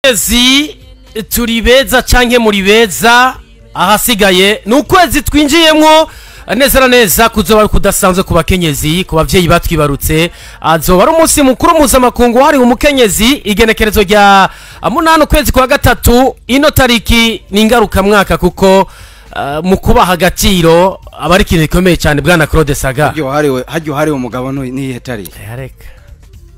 Kwezi turi beza canke muri beza, ahasigaye ni ukwezi twinjiyemwo neza na neza kuzoba kudasanzwe ku bakenyezi, ku bavyeyi batwibarutse. Azoba ari umunsi mukuru mpuzamakungu wahariwe umukenyezi, igenekerezo rya 8 ukwezi kwa gatatu. Ino tariki ni ingarukamwaka kuko mu kubaha agaciro aba ari ikintu gikomeye cyane, bwana Claude Saga. Haryo hariwe umugabo niyihe tariki? Reka.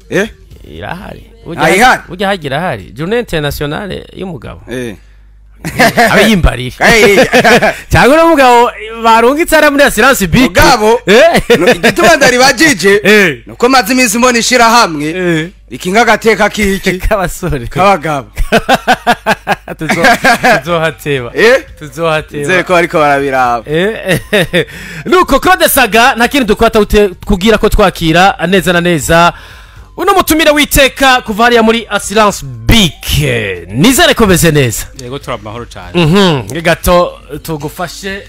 Eh. Irahari. Ayihari? Burya hagira hari Journée internationale y'umugabo. Eh. Abe yimbarira Hey. cyangwa uno mugabo barungitse ara muri assurance BIC. Mugabo, no, igituma ndaribajije nuko maze iminsi mbona ishirahamwe rikinga agateka kiki? K'abasore. K'abagabo. Tuzohateba. Eh. Tuzohateba. Nzere ko bariko barabiraba. Nuko Claude Saga, nta kindi dukora kugira ko twakira neza na neza uno mutumire witeka kuva hariya muri assurance BIC. Nizere ko meze neza. Yego, turi amahoro cyane. Gato tugufashe.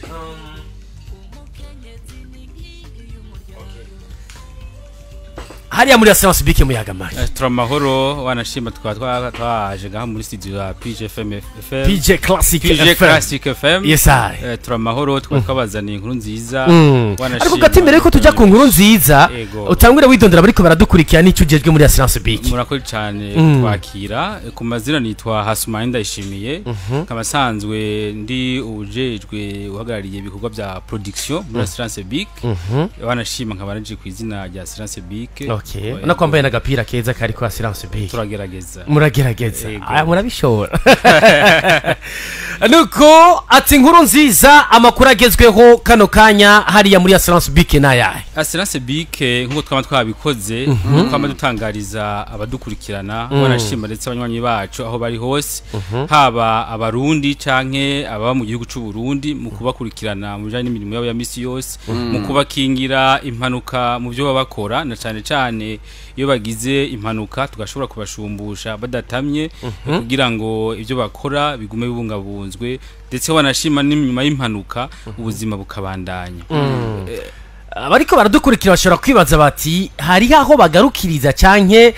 Hariya muri assurance BIC muyagamari? Turi amahoro, wanashima tukaba twaje ngaha muri studio ya PJ FM FM. PJ Classic PJ FM. Classic FM. Yes I. Turi amahoro, tukaba twabazaniye inkuru nziza. Wanashima. Ariko gato, imbere yuko tujya ku nkuru nziza, utangure widondora bariko baradukurikira n'icyo ujejwe muri assurance BIC. Murakoze cyane twakira. Ku mazina nitwa Hasumani Ndayishimiye, nkaba nsanzwe ndi ujejwe uhagarariye ibikorwa bya production muri assurance BIC. Wanashima nkaba naje ku izina rya assurance BIC. Okay, ubona ko wambaye n'agapira keza kariko assurance BIC. Turagerageza. Muragerageza. Yego. Aya murabishobora. Nuko ati inkuru nziza, amakuru agezweho kano kanya hariya muri assurance BIC n'ayahe? Assurance BIC, nk'uko twaba twabikoze, twama dutangariza abadukurikirana, banashima ndetse abanywanyi bacu aho bari hose, haba abarundi canke ababa mu gihugu c'u Burundi, mu kubakurikirana mu bijanye n'imirimo yabo ya misi yose, mu kubakingira impanuka mu byo baba bakora, na cane cane iyo bagize impanuka tugashobora kubashumbusha badatamye, kugira ngo ibyo bakora bigume bibungabunzwe, ndetse wanashima n'inyuma y'impanuka ubuzima bukabandanya. Abariko baradukurikira bashobora kwibaza bati hariho aho bagarukiriza canke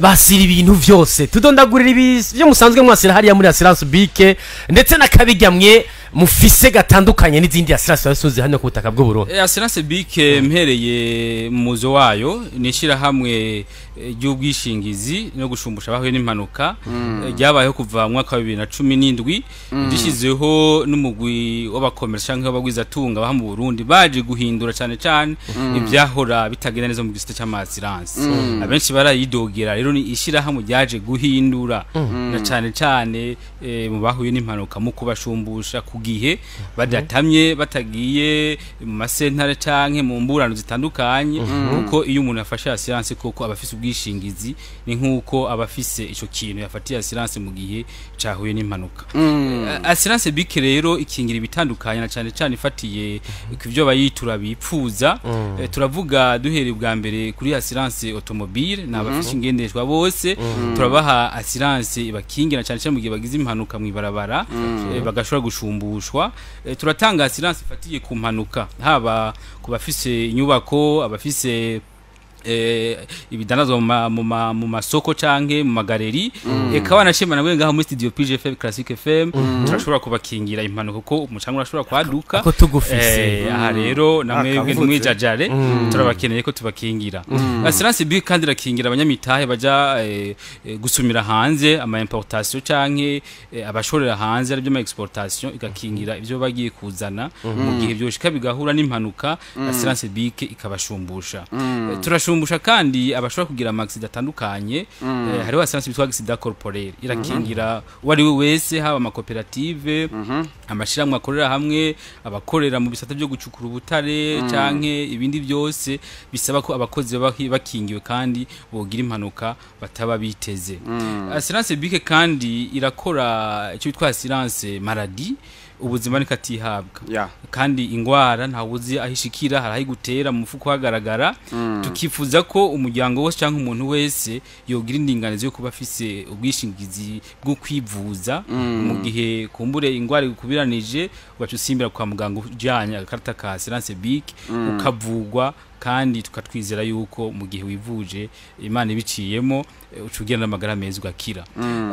basira ibintu vyose? Tudondagurira ibyo musanzwe mwasira hariya muri assurance BIC, ndetse n'akabigamwe mufise gatandukanye n'izindi assurance basuze hano ku butaka bw'u Burundi. Assurance BIC, mpereye mu muzo wayo, ni ishyirahamwe ry'ubwishingizi no gushumbusha abahuye n'impanuka, ryabayeho kuva mu mwaka wa 2017, rishyizeho n'umugwi w'abakomersa canke w'abagwizatunga baha mu Burundi, baje guhindura cane cane ivyahora bitagenda neza mu gisata c'ama assurance. Abenshi barayidogera. Rero ni ishyirahamwe ryaje guhindura na cane cane mu bahuye n'impanuka, mu kubashumbusha ku gihe badatamye, batagiye mu masentare canke mu mburano zitandukanye, kuko iyo umuntu afashe assurance koko aba afise ubwishingizi, ni nkuko aba afise ico kintu yafatiye assurance mu gihe cahuye n'impanuka. Assurance BIC rero ikingira ibitandukanye, na cane cane ifatiye ku byo bayitura bipfuza. Turavuga duhereye bwa mbere kuri assurance automobile, ni abafishe ingendeshwa bose turabaha assurance ibakingira cane cane mu gihe bagize impanuka mw'ibarabara, bagashobora gushumbushwa. Turatanga assurance ifatiye ku mpanuka, haba ku bafise inyubako, abafise ibidandazwa mu masoko canke mu magareri, eka wanashima namwe ngaha muri studio PGFM Classic FM turashobora kubakingira impanuka, kuko umucanga urashobora kwaduka. Ko tugufise. Aha rero namwebwe Akavutse. ntimwijajare, turabakeneye ko tubakingira. Assurance BIC kandi irakingira abanyamitahe baja gusumira hanze, ama importation, canke abashorera hanze, aribyo ama exportation, igakingira ivyo bagiye kuzana mu gihe byoshika bigahura n'impanuka, assurance BIC ikabashumbusha. Turashumbusha kandi abashobora kugira ama accident atandukanye. Hariho assurance bitwa accident corporel, irakingira uwo ari we wese, haba amakoperative, amashirahamwe akorera hamwe, abakorera mu bisata byo gucukura ubutare canke ibindi byose bisaba ko abakozi baba bakingiwe kandi bogira impanuka bataba biteze. Assurance BIC kandi irakora icyo bitwa assurance maladie. Ubuzima nikatihabwa kandi ingwara ntawuzi aho ishikira, hari aho igutera mu mufuko hagaragara. Tukifuza ko umuryango wose cyangwa umuntu wese yogira indinganizo yo kuba afise ubwishingizi bwo kwivuza, mu gihe kumbure ingwara ikubiranije ugaca usimbira kwa muganga ujanye agakarita ka assurance BIC ukavugwa. Kandi tukatwizera yuko mu gihe wivuje Imana ibiciyemo, ucugira n'amagara meza, ugakira.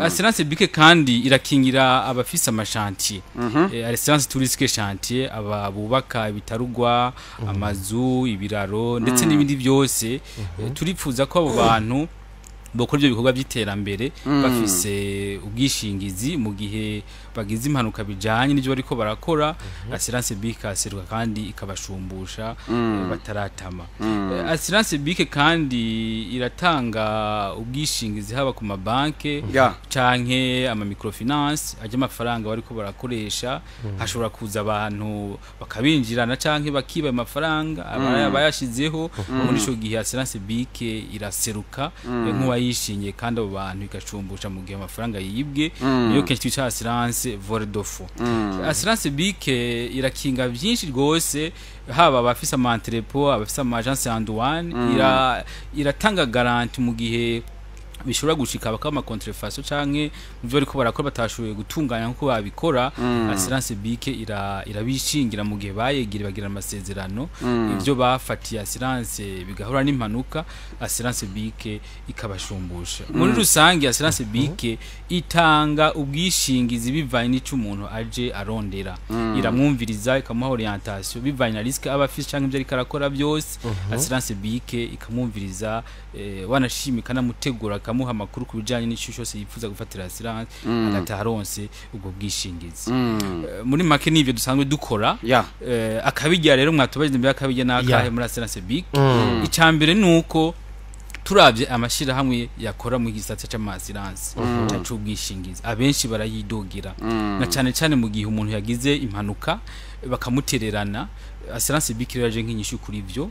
Assurance BIC kandi irakingira abafise ama chantier, assurance tous risques chantier, aba bubaka ibitarugwa, amazu, ibiraro ndetse n'ibindi byose. Turipfuza ko abo bantu bokora ibyo bikorwa by'iterambere bafise ubwishingizi. Mu gihe bagize impanuka bijanye n'ibyo bariko barakora, assurance BIC aseruka kandi ikabashumbusha bataratama. Assurance BIC kandi iratanga ubwishingizi haba ku mabanke canke ama microfinance ajya amafaranga bariko barakoresha. Hashobora kuza abantu bakabinjirana canke bakiba amafaranga abayashizeho. Muri ico gihe assurance BIC iraseruka nk'uwayishingiye, kandi abo bantu igacumbusha mu gihe amafaranga yibwe. Niyo kenshi twita assurance vol de fonds. Assurance BIC irakinga byinshi rwose, haba abafise ama entrepôt, abafise ama agence en douane. Iratanga garantie mu gihe bishobora gushika bakaba ama contrefaçon canke mu byo bariko barakora batashoboye gutunganya nkuko babikora. Assurance BIC irabishingira mu gihe bayegere bagira amasezerano, ivyo bafatiye assurance bigahura n'impanuka, assurance BIC ikabashumbusha. Muri rusange assurance BIC itanga ubwishingizi bivanye n'ico umuntu aje arondera. Iramwumviriza, ikamuha orientation bivanye na risque aba afise canke ivyo ariko arakora byose. Assurance BIC ikamwumviriza, wanashima ikanamutegura, akamuha amakuru ku bijanye n'ico cyose yifuza gufatira assurance, agataha aronse ubwo bwishingizi. Muri make nivyo dusanzwe dukora. Akabijya rero mwatubaje imbere, akabijya n'akahe muri assurance BIC? Icambere nuko turavye amashirahamwe yakora mu gisata c'ama assurance c'ubwishingizi, abenshi barayidogira, na cane cane mu gihe umuntu yagize impanuka bakamutererana. Assurance BIC rero yaje nk'inyishu kuri ivyo.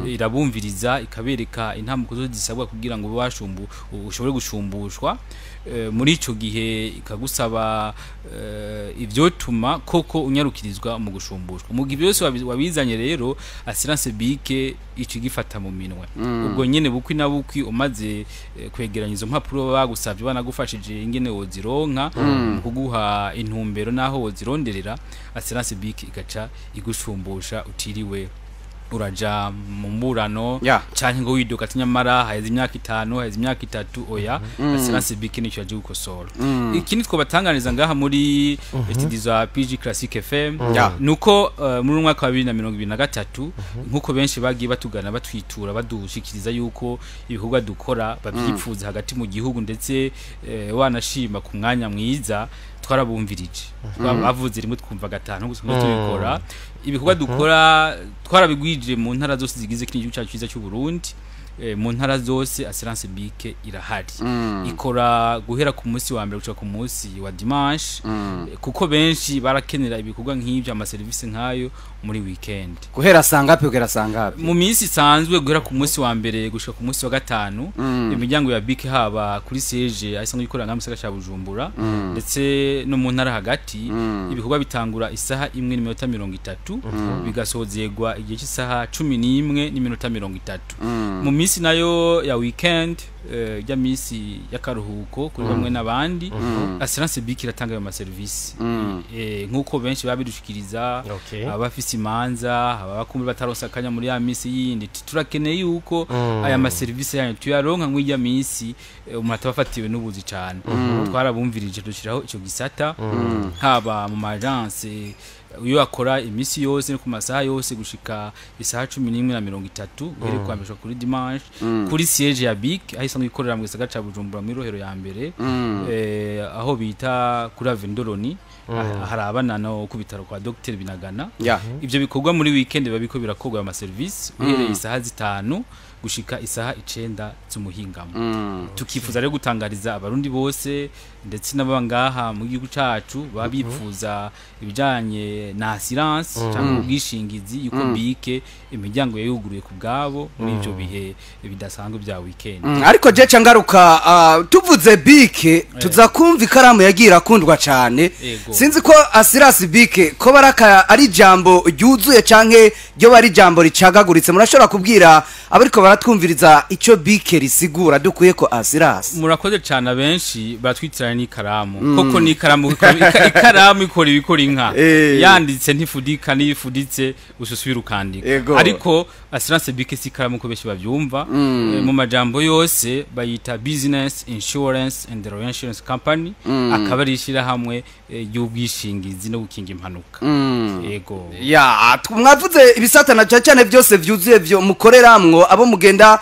Irabumviriza, ikabereka intambuko zose zisabwa kugira ngo bashumbu ushobore gushumbushwa. Muri ico gihe ikagusaba ivyotuma koko unyarukirizwa mu gushumbushwa. Mu gihe byose wabizanye rero, assurance BIC ico igifata mu minwe ubwo nyene bukwi na bukwi. Umaze kwegeranya izo mpapuro bagusavye, banagufashije ingene wozironka, mu kuguha intumbero naho wozironderera, assurance BIC igaca igushumbusha utiriwe uraja mu mburano canke ngo widoka ati nyamara haheze imyaka 5, haheze imyaka 3. Oya, assurance BIC nicyo yaje gukosora. Ikindi twobatanganiza ngaha muri studio za PG Classic FM nuko muri mwaka wa 2023, nkuko benshi bagiye batugana, batwitura, badushikiriza yuko ibikorwa dukora bavyipfuza hagati mu gihugu, ndetse wanashima ku mwanya mwiza, twarabumvirije. Bavuze rimwe twumva gatanu gusa ngo tubikora. Ibikorwa dukora twarabigwije mu ntara zose zigize kino gihugu cyacu cyiza cy'u Burundi. Mu ntara zose assurance BIC irahari, ikora guhera ku munsi wa mbere gushika ku munsi wa dimanche, kuko benshi barakenera ibikorwa nk'ibyo, amaserivisi nk'ayo muri weekend. Guhera sangapi kugera sangapi? Mu minsi isanzwe, guhera ku munsi wa mbere gushika ku munsi wa gatanu, imiryango ya BIC haba kuri siège aho isanzwe ikorera ngaha mu gisagara ca Bujumbura ndetse no mu ntara hagati, ibikorwa bitangura isaha 1:30, bigasozerwa igihe cy'isaha 11:30. Mu minsi nayo ya weekend, ya minsi y'akaruhuko kuri bamwe n'abandi, assurance BIC iratanga ayo maserivisi nk'uko benshi babidushikiriza, abafise imanza, abakumbi bataronse akanya muri ya minsi yindi. Turakeneye yuko aya maserivisi yanyu tuyaronka nk'irya minsi umuntu ataba afatiwe n'ubuzi cane. Twarabumvirije, dushyiraho ico gisata haba mu ma agence iyo akora iminsi yose no ku masaha yose gushika isaha 11:30, uhereye kuwa mbere gushika kuri dimanche, kuri siège ya BIC aho isanzwe ikorera mu gisagara ca Bujumbura, muri Rohero ya mbere, aho bita kuri Avenue Doroni, harabana no ku bitaro kwa Dr Binagana. Ivyo bikorwa muri weekend biba biriko birakorwa, ayo maserivisi, uhereye isaha 5 gushika isaha 9 z'umuhingamo. Tukifuza rero gutangariza Abarundi bose ndetse n'ababa ngaha mu gihugu cacu baba bifuza ibijanye na assurance cyangwa ubwishingizi yuko BIC imiryango yayuguruye ku bwabo muri ivyo bihe bidasanzwe bya weekend. Ariko je ca ngaruka, tuvuze BIC tuza kumva ikaramu yagiye irakundwa cane. Sinzi ko assurance BIC ko baraka ari ijambo ryuzuye canke ryo bari ijambo ricagaguritse. Murashobora kubwira abariko baratwumviriza icyo BIC risigura dukuye ko assurance? Murakoze cyane. Abenshi batwitirana n'ikaramu, koko n'ikaramu, ikaramu ikora ibikora inka, yanditse ntifudika, n'iyifuditse ususubira ukandika. Ariko assurance BIC si ikaramu ko benshi bavyumva. Mu majambo yose bayita Business Insurance and Reinsurance Company, akaba ari ishyirahamwe ry'ubwishingizi no gukinga impanuka. Yego. Ya, mwavuze ibisata na cyane cyane byose vyuzuye vyo mukoreramwo, abo mugenda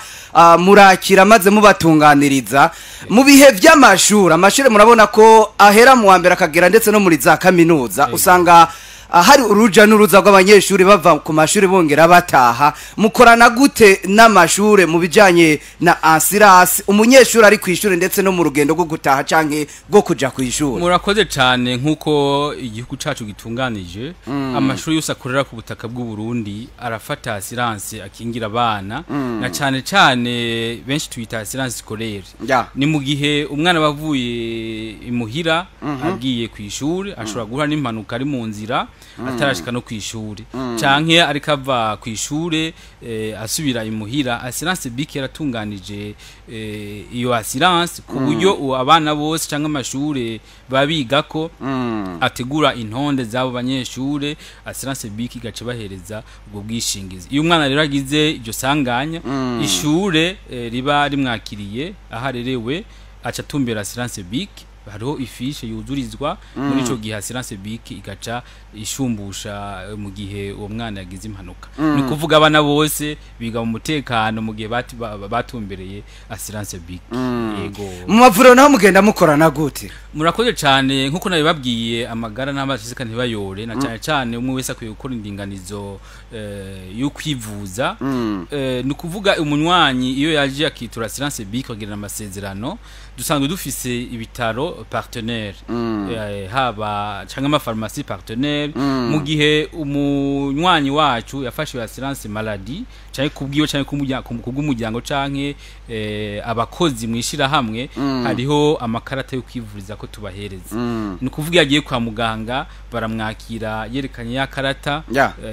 murakira maze mubatunganiriza mu bihe vy'amashuri. Amashuri murabona ko ahera mu wa mbere akagera ndetse no muri za kaminuza, usanga hari uruja n'uruza rw'abanyeshuri bava ku mashuri bongera bataha. Mukorana gute n'amashure mu bijanye na assurance, umunyeshuri ari ku ishuri ndetse no mu rugendo rwo gutaha canke rwo kuja ku ishuri? Murakoze cyane. Nk'uko igihugu cacu gitunganije, amashuri yose akorera ku butaka bw'u Burundi arafata assurance akingira abana, na cyane cyane benshi tuyita assurance scolaire. Ni mu gihe umwana bavuye imuhira agiye ku ishuri ashobora guhura n'impanuka ari mu nzira atarashika no ku ishuri, canke ariko ava ku ishure asubira imuhira. Assurance BIC yaratunganije iyo assurance ku buryo abana bose canke amashure babigako ategura intonde z'abo banyeshure, assurance BIC igaca bahereza ubwo bwishingizi. Iyo umwana rero agize iryo sanganya, ishure riba rimwakiriye aho arerewe aca atumbera assurance BIC. Hariho ifishe yuzurizwa muri ico gihe, assurance BIC igaca ishumbusha mu gihe uwo mwana yagize impanuka. Ni kuvuga abana bose biga mu mutekano mu gihe batumbereye assurance BIC. Yego. Mu mavuriro naho mugenda mukorana gute? Murakoze cyane. Nkuko nabibabwiye, amagara n'amaseseka ntibayore, na cyane cyane umwe wese akwiye gukora indinganizo yo kwivuza. Ni ukuvuga umunywanyi iyo yaje akitura assurance BIC bagirana amasezerano, dusanzwe dufise ibitaro partenaire, haba cyangwa amafarumasi partenaire. Mu gihe umunywanyi wacu yafashe assurance maladie, canke kubwiwe canke kubw'umuryango canke abakozi mwishira hamwe, hariho amakarata yo kwivuriza ko tubahereza. Ni ukuvuga yagiye kwa muganga baramwakira yerekanye ya karata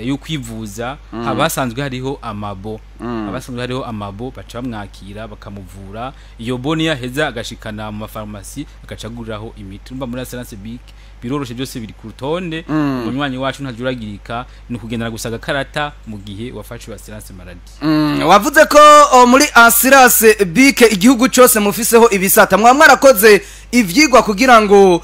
yo kwivuza. Haba hasanzwe hariho amabo, haba hasanzwe hariho amabo, baca bamwakira bakamuvura. Iyo boni yaheza agashikana mu mafarumasi agaca aguriraho imiti. Urumva muri assurance BIC biroroshe, byose biri ku rutonde. Umunywanyi wacu ntajuragirika, ni ukugendana gusa agakarata mu gihe wafashe assurance maladie. Wavuze ko muri assurance BIC igihugu cyose mufiseho ibisata. Mwaba mwarakoze ivyigwa kugira ngo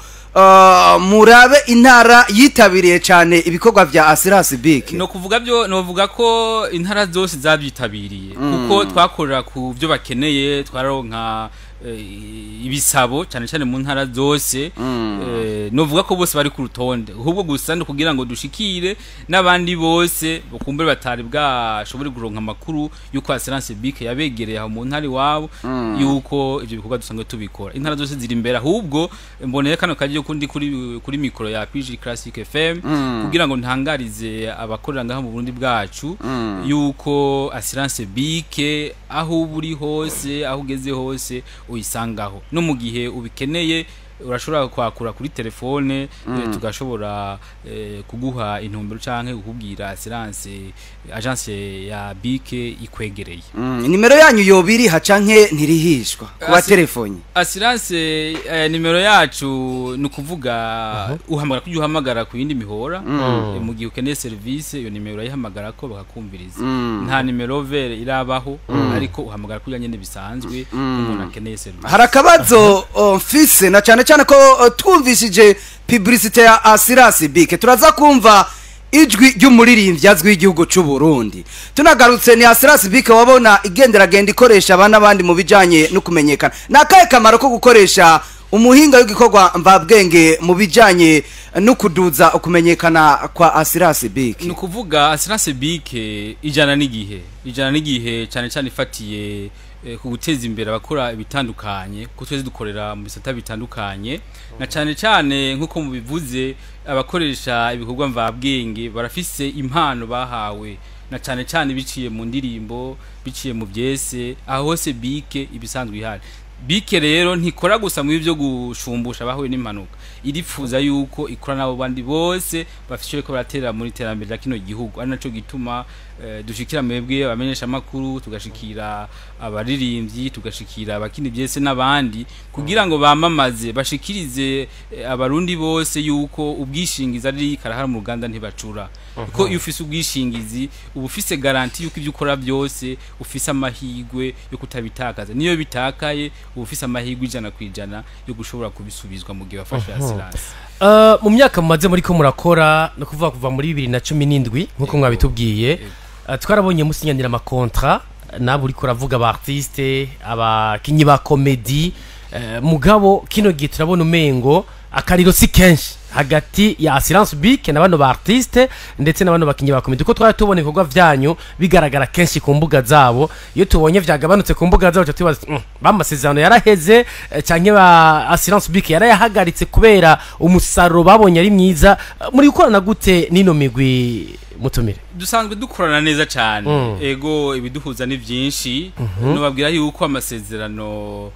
murabe intara yitabiriye cyane ibikorwa vya assurance BIC? No kuvuga byo, novuga ko intara zose zabyitabiriye, kuko twakorera ku byo bakeneye. Twararonka ibisabo cyane cyane mu ntara zose. Novuga ko bose bari ku rutonde, ahubwo gusa no kugira ngo dushikire n'abandi bose bakumbure batari bwashobore kuronka amakuru yuko assurance BIC yabegereye aho mu ntara iwabo, yuko ivyo bikorwa dusanzwe tubikora. Intara zose ziri imbere. Ahubwo mboneye kano kagiye kundi kuri mikoro ya PG Classic FM kugira ngo ntangarize abakorera ngaha mu Burundi bwacu yuko assurance BIC aho uba uri hose, aho ugeze hose, uyisangaho. No mu gihe ubikeneye urashobora kwakura kuri telefone, tugashobora kuguha intumbero canke kukubwira assurance agence ya BIC ikwegereye. Nimero yanyu yoba iriha canke ntirihishwa ku batelefoni? Assurance nimero yacu, ni ukuvuga uhamagara kujya uhamagara ku yindi mihora. Mu gihe ukeneye service, iyo nimero urayihamagara ko bakakumviriza. Nta nimero vert irabaho, ariko uhamagara kujya nyene bisanzwe umuntu akeneye service. Hari akabazo mfise, na cyane cyane ko twumvishije publicité ya assurance BIC, turaza kumva ijwi ry'umuririmbyi azwi w'igihugu cy'u Burundi. Tunagarutse ni assurance BIC wabona igenderagenda ikoresha abana abandi mu bijanye no kumenyekana. Ni akahe kamaro ko gukoresha umuhinga w'igikorwa mvabwenge mu bijanye no kuduza ukumenyekana kwa assurance BIC? Ni ukuvuga assurance BIC ijana n'igihe, ijana n'igihe, cyane cyane ifatiye ku guteza imbere abakora ibitandukanye, kuko twese dukorera mu bisata bitandukanye, na cyane cyane nk'uko mubivuze, abakoresha ibikorwa mvabwenge barafise impano bahawe, na cyane cyane biciye mu ndirimbo, biciye mu byese, aho hose BIC ibisanzwe ihari. Bike rero ntikora gusa mu byo gushumbusha abahuye n'impanuka, iripfuza yuko ikora n'abo bandi bose bafite ko baratera muri iterambere rya kino gihugu. Ari naco gituma dushikira mwebwe abamenyesha amakuru, tugashikira abaririmbyi, tugashikira abakini byese n'abandi, kugira ngo bamamaze bashikirize abarundi bose yuko ubwishingizi ari karahara mu ruganda ntibacura. Kuko iyo ufise ubwishingizi uba ufise garanti yuko ibyo ukora byose ufise amahirwe yo kutabitakaza, niyo bitakaye uba ufise amahirwe 100% yo gushobora kubisubizwa mu gihe wafashe assurance. Mu myaka mumaze muri ko murakora, no kuvuga kuva muri 2017 nkuko mwabitubwiye, twarabonye musinyanira amakontra nabo uriko uravuga aba artiste, abakinyi ba comedy, mugabo kino gihe turabona umengo akariro si kenshi hagati ya Assurance BIC na bano ba artiste ndetse na bano bakinyi ba comedy, kuko twari tubona ibikorwa vyanyu bigaragara kenshi ku mbuga zabo. Iyo tubonye vyagabanutse ku mbuga zabo tubaza bamasezerano yaraheze, canke ba Assurance BIC yarayahagaritse kubera umusaruro babonye ari mwiza. Muri gukorana gute nino migwi mutumire? Dusanzwe dukorana neza cyane. Ego, ibiduhuza ni byinshi. Nubabwira yuko amasezerano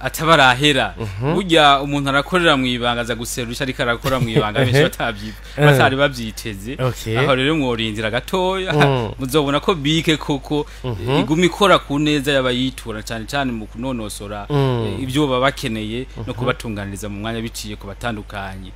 atabarahera. Burya umuntu arakorera mu ibanga aza guserusha, ariko arakora mu ibanga benshi batari babyiteze. Aho rero mworindira gatoya, muzobona ko bike koko iguma ikora ku neza y'abayitura, cyane cyane mu kunonosora ibyo baba bakeneye no kubatunganiriza mu mwanya biciye ku batandukanye.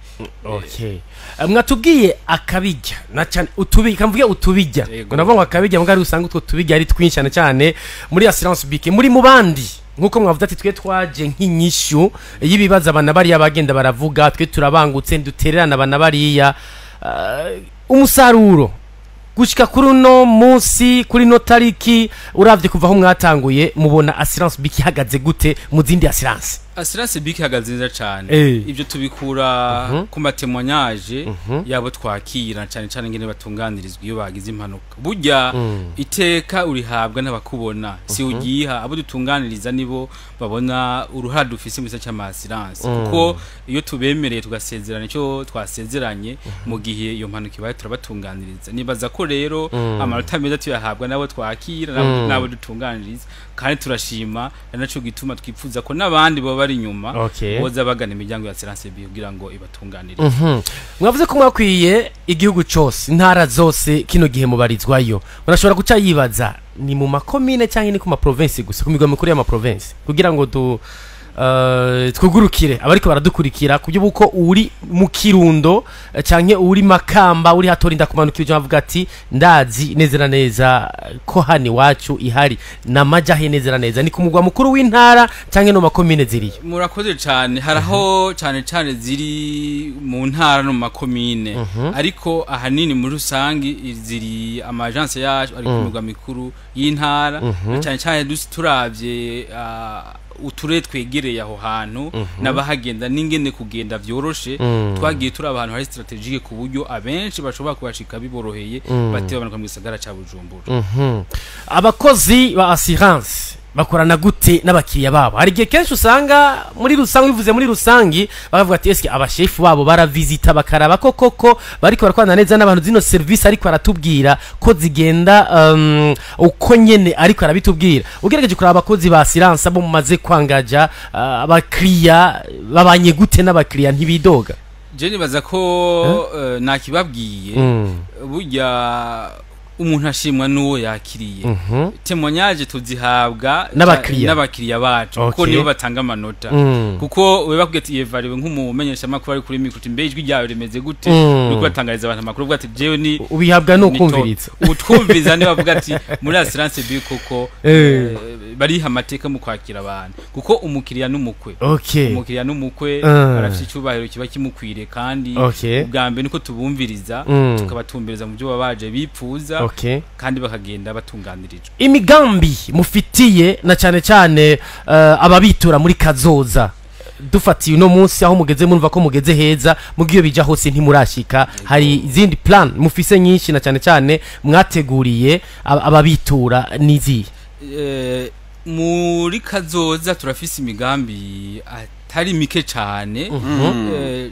Mwatubwiye akabijya na cyane utubijya, mvuge utubijya, ndavuga ngo akabijya mugari usanga utwo tubijya ari twinshi cyane cyane muri Assurance BIC. Muri mu bandi nkuko mwavuze ati twe twaje nk'inyishu y'ibibazo abana bariya bagenda baravuga, twe turabangutse dutererana abana bariya. Umusaruro gushika kuri uno munsi, kuri no tariki, uravye kuva aho mwatanguye, mubona Assurance BIC ihagaze gute mu zindi assurance? Assurance BIC ihagaze neza cyane. Ibyo tubikura ku matemoignage yabo twakira, cyane cyane ngene batunganirizwa iyo bagize impanuka. Burya iteka urihabwa n'abakubona, si ugiha abo dutunganiriza nibo babona uruhara dufise mu gisata cy'ama assurance, kuko iyo tubemereye tugasezerana icyo twasezeranye, mu gihe iyo mpanuka ibaye turabatunganiriza. Nibaza ko rero amanota meza tuyahabwa nabo twakira nabo dutunganiriza, kandi turashima. Ari naco gituma twipfuza ko n'abandi baba bari inyuma boza bagana imiryango ya Assurance BIC kugira ngo ibatunganirize. Mwavuze ko mwakwiye igihugu cose, intara zose kino gihe mubarizwayo. Murashobora guca yibaza ni mu makomine cyangwa ni ku ma province gusa, ku migwa mikuru y'ama province, kugira ngo du twugurukire abariko baradukurikira, kubyo buko uri mu Kirundo canke uri Makamba uri hatorinda kumanukira ivyo bavuga ati ndazi neza na neza ko hani wacu ihari namajahe neza na neza, ni ku mugwa mukuru w'intara canke no makomine ziriyo? Murakoze cyane. Haraho cyane cyane ziri mu ntara no mu makomine, ariko ahanini muri rusangi ziri ama agence yacu ari ku migwa mikuru y'intara, na cyane cyane turavye uturere twegereye aho hantu n'abahagenda n'ingene kugenda vyoroshe. Twagiye turi ahantu hari stratégique ku buryo abenshi bashobora kubashika biboroheye, batewe mu gisagara ca Bujumbura. Abakozi ba assurance bakorana gute n'abakiriya babo? Hari igihe kenshi usanga muri rusange, bivuze muri rusangi, bakavuga ati eske abashefu babo baravisita bakaraba ko koko bariko barakorana neza n'abantu, zino service ariko baratubwira ko zigenda uko nyene ariko arabitubwira. Ugerageje kuraba abakozi ba assurance bo mumaze kwangaja, abakiriya babanye gute n'abakiriya, ntibidoga? Je nibaza ko nakibabwiye, burya umuntu ashimwa n'uwo yakiriye. Témoignage tuzihabwa N'abakiriya. n'abakiriya bacu, kuko nibo batanga amanota. Kuko we bakubwiye ati yevariwe nk'umumenyesha amakuru ari kuri micro, uti mbe ijwi ryawe rimeze gute? Uriko batangariza abantu amakuru, uvuga ati jewe ni Ubihabwa n'ukumviriza. Utwumviriza niba bavuga ati muri Assurance BIC koko bariha amateka mu kwakira abantu, kuko umukiriya n'umukwe. Umukiriya n'umukwe, arafite icyubahiro kiba kimukwiriye, kandi ubwa mbere niko tubumviriza, tukabatumbereza mu byo baba baje bipfuza, kandi bakagenda batunganirijwe. Imigambi mufitiye na cyane cyane ababitura muri kazoza, dufatiye uno munsi aho mugeze, murumva ko mugeze heza, mugiyo bija hose ntimurashika, hari izindi plan mufise nyinshi na cyane cyane mwateguriye ababitura, nizihe? Muri kazoza turafise imigambi atari mike cane,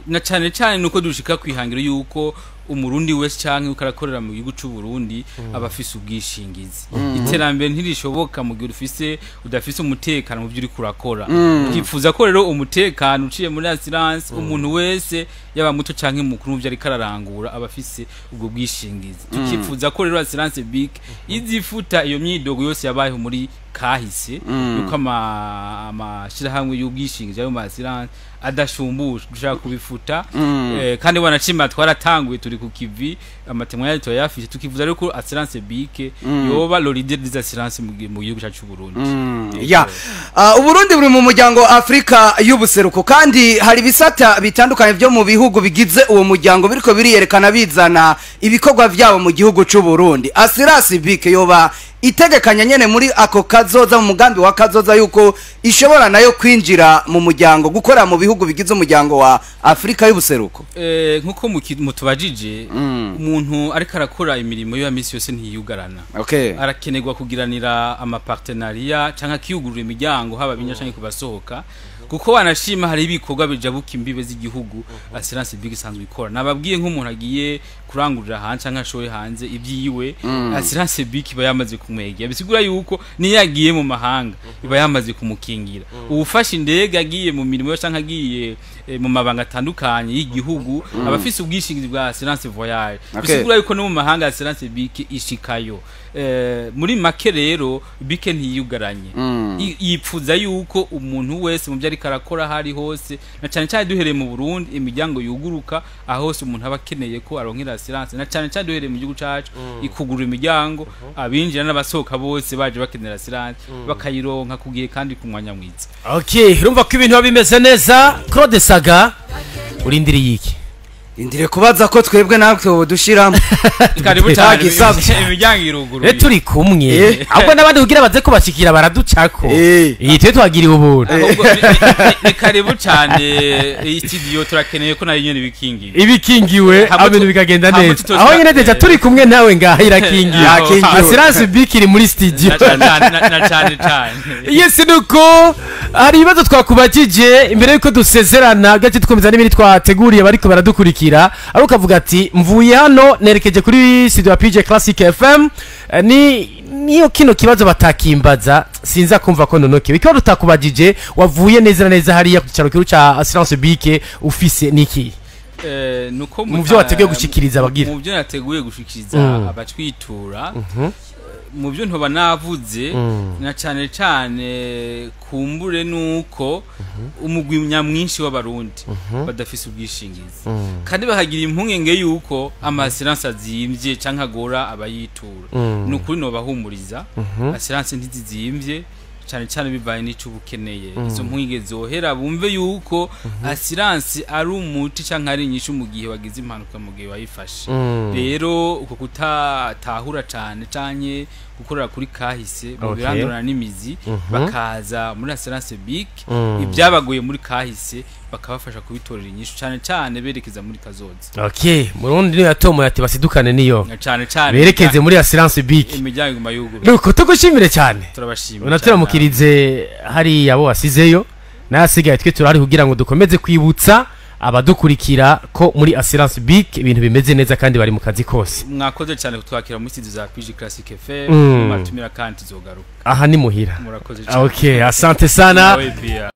na cane cane nuko dushika kwihangiro yuko Umurundi wese canke ukarakorera mu gihugu c'u Burundi aba afise ubwishingizi. Iterambere ntirishoboka mu gihe ufise udafise umutekano mu byo uriko urakora. Twifuza ko rero umutekano uciye muri assurance, umuntu wese, yaba muto canke mukuru, mu byo ariko ararangura aba afise ubwo bwishingizi. Tukifuza ko rero assurance BIC izifuta iyo myidogo yose yabayeho muri kahise, yuko amashirahamwe y'ubwishingizi ayo ma assurance adashumbusha. Dushaka kubifuta, kandi wanacima twaratanguye, turi ku kivi, amatemwa yayo turayafise. Tukifuza rero ko assurance BIC yoba le leader des assurances mu gihugu cyacu c'u Burundi. Ya, Uburundi buri mu muryango wa Afrika y'Ubuseruko, kandi hari ibisata bitandukanye byo mu bihugu bigize uwo muryango biriko biriyerekana bizana ibikorwa vyabo mu gihugu c'u Burundi. Assurance BIC yoba itegekanya nyene muri ako kazoza, mu mugambi wa kazoza, yuko ishobora nayo kwinjira mu muryango, gukora mu bihugu bigize umuryango wa Afrika y'Ubuseruko? Nkuko mutubajije, umuntu ariko arakora imirimo yo ya misi yose ntiyugarana. Arakenerwa kugiranira ama partenariat canke akiyugurura imiryango, haba binya canke kubasohoka, kuko wanashima hari ibikorwa bijabuka imbibe z'igihugu assurance BIC isanzwe ikora. Nababwiye, nk'umuntu agiye kurangurira hanze canke ashoye hanze ibyiwe, assurance BIC iba yamaze kumwegera, bisigura yuko niyo yagiye mu mahanga iba yamaze kumukingira. Uwufashe indege agiye mu mirimo yo canke agiye mu mabanga atandukanye y'igihugu aba afise ubwishingizi bwa assurance voyage. Bisigura yuko no mu mahanga assurance BIC ishikayo. Muri make rero, BIC ntiyugaranye. Yipfuza yuko umuntu wese mu byo ariko arakora hari hose, na cyane cyane duhereye mu Burundi, imiryango yuguruka aho hose umuntu aba akeneye ko aronkera assurance, na cyane cyane duhereye mu gihugu cacu, ikugurura imiryango, abinjira n'abasohoka bose baje bakenera assurance bakayironka ku gihe kandi ku mwanya mwiza. Okay, urumva ko ibintu biba bimeze neza. Claude Saga, urindiriye iki? Indire kubaza ko twebwe natwe dushiramo. Karibu cyane. Ntagisabye. Imiryango iruguruye. Turi kumwe. Ahubwo n'abandi kugira baze kubashikira baraducako. Iyi twe twagiriwe ubuntu. Ahubwo ni karibu cyane. Iyi studio turakeneye ko nayo nyene ibikingiye. Ibikingiwe. Hamwe ibintu bikagenda hamwe neza. tutoza- Aho nyene déjà turi kumwe nawe ngaha irakingiwe. Yakingiwe. Assurance BIC iri muri studio. Na cyane na cyane cyane. Yes, nuko hari ibibazo twakubajije imbere yuko dusezerana gace, dukomeza n'ibindi twateguriye bariko baradukurikira, ariko ukavuga ati mvuye hano nerekeje kuri studio ya PJ Classic FM. Ni niyo kino kibazo batakimbaza sinza kumva ko nonokewe. Ikibazo tutakubajije wavuye neza na neza hariya ku cyicaro gikuru ca Assurance BIC ufise niki? Nuko Mu byo wateguye gushikiriza abagira. Mu byo nateguye gushikiriza abatwitura, mu byo ntoba navuze, na cyane cyane kumbure nuko umugwi nyamwinshi w'Abarundi badafise ubwishingizi, kandi bakagira impungenge yuko ama assurance azimvye canke agora abayitura. Ni ukuri nobahumuriza, assurance ntizizimvye, cyane cyane bivanye n'ico uba ukeneye. Izo mpungenge zohera, bumve yuko assurance ari umuti canke ari inyishu mu gihe wagize impanuka, mu gihe wayifashe. Rero uko kutatahura cane canke gukorera kuri kahise, birandurana n'imizi, bakaza muri assurance BIC, ibyabagoye muri kahise bakabafasha kubitorera inyishu, cane cane berekeza muri kazoza. Okay, murundi niyo yatomoye ati basidukane niyo Na cane cane berekeze muri Assurance BIC. Imiryango iguma yuguruye. Nuko tugushimire cyane. Turabashimira. Unaturamukirize hariya abo wasizeyo n'ahasigaye. Twe turahari kugira ngo dukomeze kwibutsa abadukurikira ko muri Assurance BIC ibintu bimeze neza kandi bari mu kazi kose. Mwakoze cyane kutwakira muri studio za PG Classic FM. Matumira kandi tuzogaruka. Aha ni muhira. Murakoze cyane. Okay, asante sana. Nawe pia.